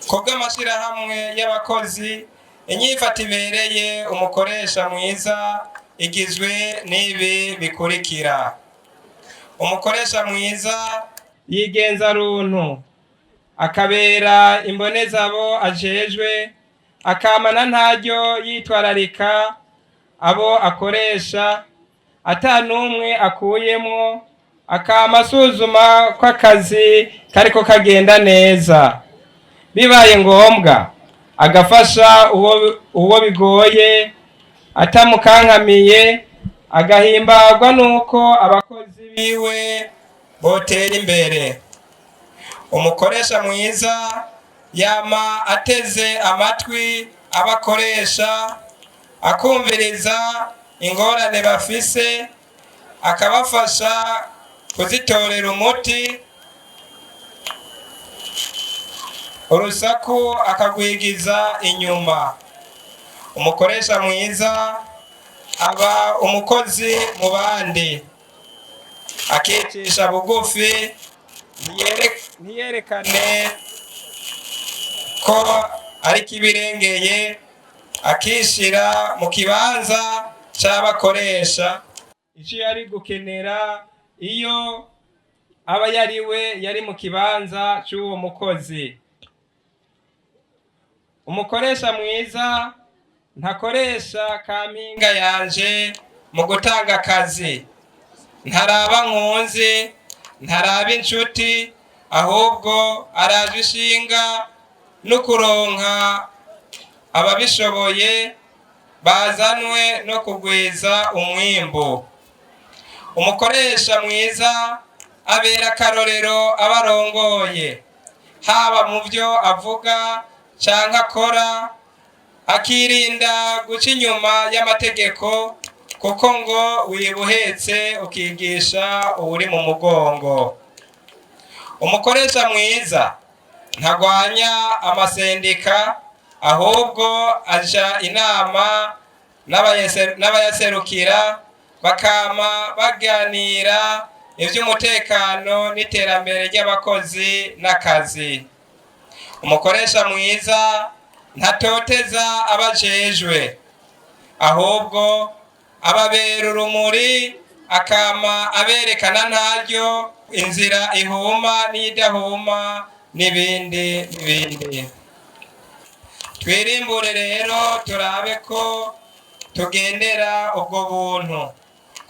Ku bw'amashyirahamwe y'abakozi, inyifato ibereye umukoresha mwiza igizwe n'ibi bikurikira: umukoresha mwiza yigenza runtu, akabera imbonezabo ajejwe, akamana ntaryo yitwararika abo akoresha ata n'umwe akuyemwo, akama asuzuma ko akazi kariko kagenda neza, bibaye ngombwa agafasha uwo bigoye atamukankamiye, agahimbarwa n'uko abakozi biwe botera imbere. Umukoresha mwiza yama ateze amatwi abakoresha, akumviriza ingorane bafise, akabafasha kuzitorera umuti, urusaku akagwigiza inyuma. Umukoresha mwiza aba umukozi mu bandi, akicisha bugufi, ntiyerekane ko ari kibirengeye, akishira mu kibanza c'abakoresha ico yari gukenera iyo aba yari we yari mu kibanza c'uwo mukozi. Umukoresha mwiza ntakoresha kampinga yanje mu gutanga akazi, ntaraba nkunzi, ntaraba inshuti, ahubwo araje ishinga no kuronka ababishoboye bazanwe no kugwiza umwimbu. Umukoresha mwiza abera akarorero abarongoye, haba mu byo avuga canke akora, akirinda guca inyuma y'amategeko, kuko ngo wiba uhetse ukigisha uwuri mu mugongo. Umukoresha mwiza ntagwanya amasendika, ahubwo aja inama n'abayaserukira, bakama baganira ivy'umutekano n'iterambere ry'abakozi n'akazi. Umukoresha mwiza ntatoteza abajejwe, ahubwo ababera urumuri, akama aberekana ntaryo inzira ihuma n'iyidahuma, n'ibindi n'ibindi. Twirimbure rero turabe ko tugendera ubwo buntu,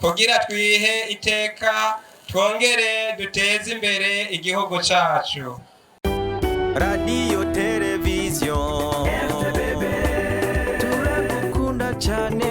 kugira twihe iteka, twongere duteze imbere igihugu cacu. Radiyo, televiziyo, turagukunda cyane.